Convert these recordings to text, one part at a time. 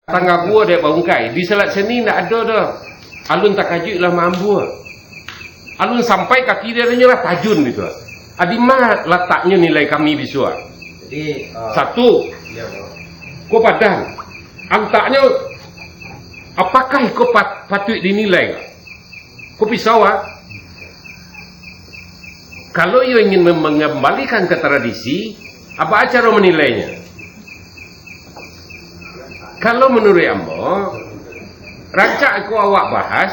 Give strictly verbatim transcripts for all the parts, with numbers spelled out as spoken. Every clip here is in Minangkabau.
Tangga buah dek baungkai. Di silat seni ndak ado doh. Alun takajuik lah maambua. Alun sampai kaki dia nyo lah tajun gitu. Adi ma lataknyo nilai kami bisuak? Jadi, ah, satu, iya, bro. Ko badan. Antaknyo, apakah iko pat-, patuik dinilai? Ko pisau, ah. Kalau iyo ingin mem-, mangambalikan ka tradisi, apa caro manilainya? Kalau manuruik ambo, rancak ko awak bahas,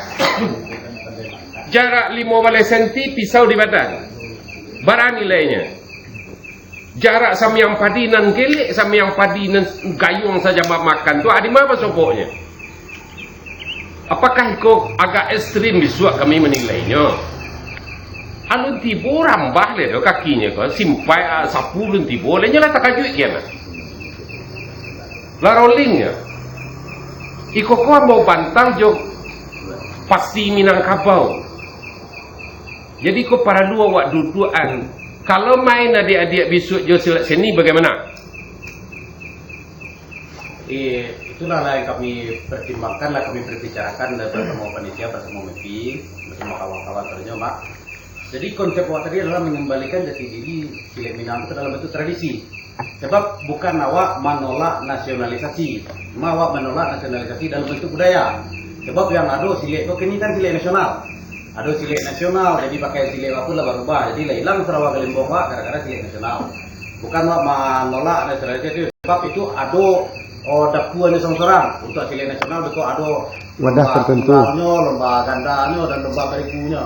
jarak limo baleh senti pisau di badan. Bara nilainya? Jarak samiang padi nan gelek, samiang padi nan gayuang sajambak makan tu, adi ma basoboknyo? Apakah iko agak ekstrim bisuak kami manilainyo? Alun tibo rambah lai do kakinyo ko, simpai, ah, sapu alun tibo, lai nyo lah takajuik kian lah. Lah rolling nyo. Iko ko ambo bantah jo pasti Minangkabau. Jadi ko paralu awak duduakan. Kalau main adiak-adiak bisuak jo silat seni bagaimana? Eh, itulah lah yang kami pertimbangkan, lah kami perbicarakan bersama panitia, bersama M P, bersama kawan-kawan semuanya, Mak. Jadi konsep awak tadi adalah mengembalikan jati diri silat Minang itu ke dalam bentuk tradisi. Sebab bukan awak menolak nasionalisasi, cuma awak menolak nasionalisasi dalam bentuk budaya. Sebab yang ado silat tu kini kan silat nasional. Ado silat nasional, jadi pakaian silat awak pun lah barubah. Jadi lah hilang sarawa galembong awak gara-gara silat nasional. Bukan awak menolak nasionalisasi. Sebab itu ado, oh, dapuanyo sorang-sorang. Untuk silat nasional beko ado lomba tertentu. Lomba tunggalnyo, lomba gandanyo, dan lomba barikunyo.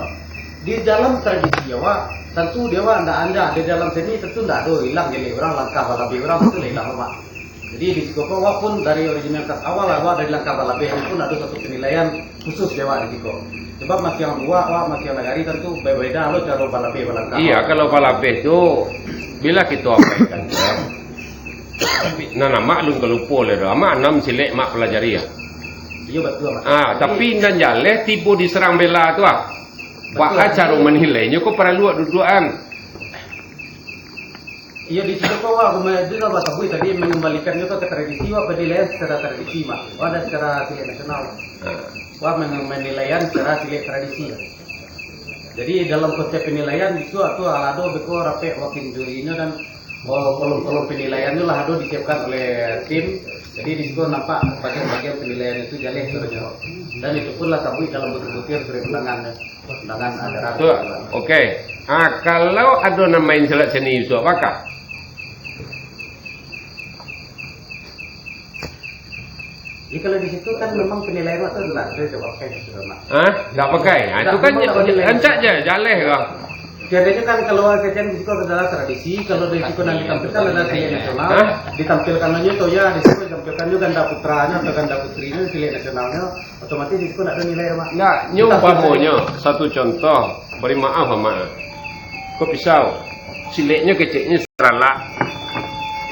Di dalam tradisi awak, tentu di awak ndak anjah. Di dalam seni tentu ndak ado hilang gelek urang, langkah balabeh urang, itu lah hilang lemak. Jadi di siko ko awak pun dari originalitas awal awak dari langkah balabeh pun ado satu penilaian khusus di awak di siko. Sebab masiang buah awak masiang nagari tentu beda lo caro balabeh balangkah. Iya, kalau balabeh tu bila kito abaikan, tapi nan amak alun ka lupo lai do. Amak anam silek mak pelajari ah. Iya, betul, Mak. Ah, tapi nan jaleh tibo diserang bela tu ah. Baa caro manilainyo ko paralu duduakan. Iyo, di situ ko awak, itu lah awak sabuik tadi, mangambalikan juo ka tradisi, awak panilaian secara tradisi, Mak. Awak ndak secara silek nasional. Ha. Awak mang-, manilaian secara silek tradisi. Jadi, dalam konsep panilaian, di situ ado beko rapek working jurinyo dan, oh, kolom-kolom panilaiannyo lah ado disiapkan oleh tim. Jadi, di situ nampak bagian-bagian panilaian itu jaleh sebenarnya. Dan itu pun lah sabuik dalam butir-butir surat undangan. Undangan acara. Betul. Oke. Ah, kalau ado nan main silat seni, Yusuf, apakah? Jadi kalau di situ kan memang penilaian waktu tu lah, dia jawab kayak gitu, Mak. Hah? Ndak pakai? Ah, itu kan rancak je, jaleh kah? Tiadanya kan kalau kajian di situ adalah tradisi, kalau di situ nanti ditampilkan adalah silek nasional, hah? Ditampilkan aja tuh ya, di situ ditampilkan juga ganda putranya atau ganda putrinya silek nasionalnya, otomatis di situ ndak ada nilai, Mak. Ndak, nyo umpamonyo, satu contoh, bari maaf, Mak. Ko pisau, sileknyo keceknyo saralak.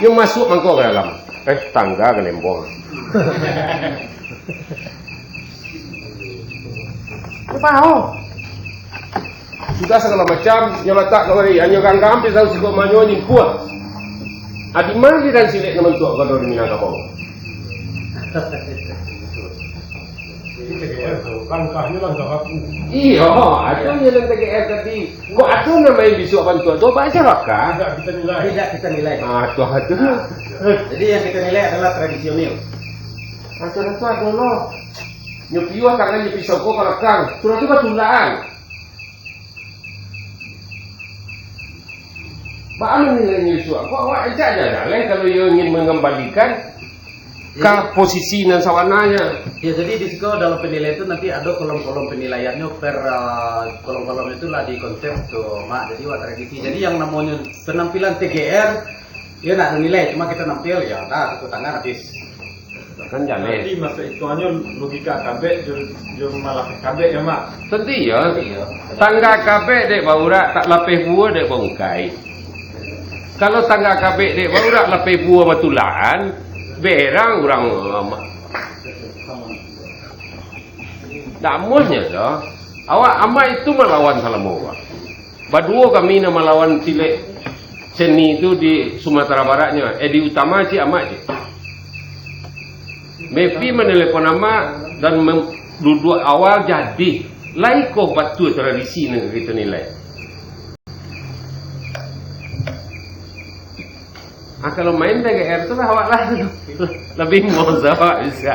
Nyo masuak mangko ka dalam. Eh, tangga ka lembong. Nyo paho. Sudah sagalo macam, nyo latak ka wari, nyo ganggam pisau siko manyo nyingkuah. Adi mah dan silek nan bantuak ka dalam Minangkabau. Jadi T G R tu, langkahnyo langkah aku. Iyo, ado nyo dalam T G R tadi. Kok ado nan main bisuak bantuak tu, apa aja bakal? Tidak kita nilai. Tidak kita nilai. Ah, tu ado. Jadi yang kita nilai adalah tradisional. Acara tu ado lo. Nyo piuah tangan nyo pisau ko ka balakang. Sudah tu batulaan. Baa nilai Yusuf? Kok awak encak aja jaleh kalau iyo ingin mangambalikan ka posisi nan sabananyo? Ya, jadi di siko dalam penilaian tu nanti ado kolom-kolom penilaiannyo per, ah, kolom-kolom itulah di konsep tu, Mak. Jadi awak tradisi. Jadi yang namonyo penampilan T G R, iyo ndak ada nilai, cuma kita nampil, ya dah, tepuk tangan habis. Kan jaleh. Jadi, maksud itu hanyo logika kabek jo, jo malapeh kabek ya, Mak? Tentu iyo. Iyo. Tangga kabek dek baurak, tak lapeh buah dek baungkai. Kalau tangga kabek dek baurak, lapeh buah batulaan, berang urang, Mak. Dak amuahnyo doh. Awak amak itu malawan salamo, Pak. Baduo kami nan malawan silek seni tu di Sumatera Baratnyo, eh, di Utama cik amak cik. Mepi manelepon amak dan mem-, duduak awal jadi. Lai ko batua tradisi nan kito nilai. Ah, kalau main P G R tu lah awak lah. Lebih ngos awak bisa.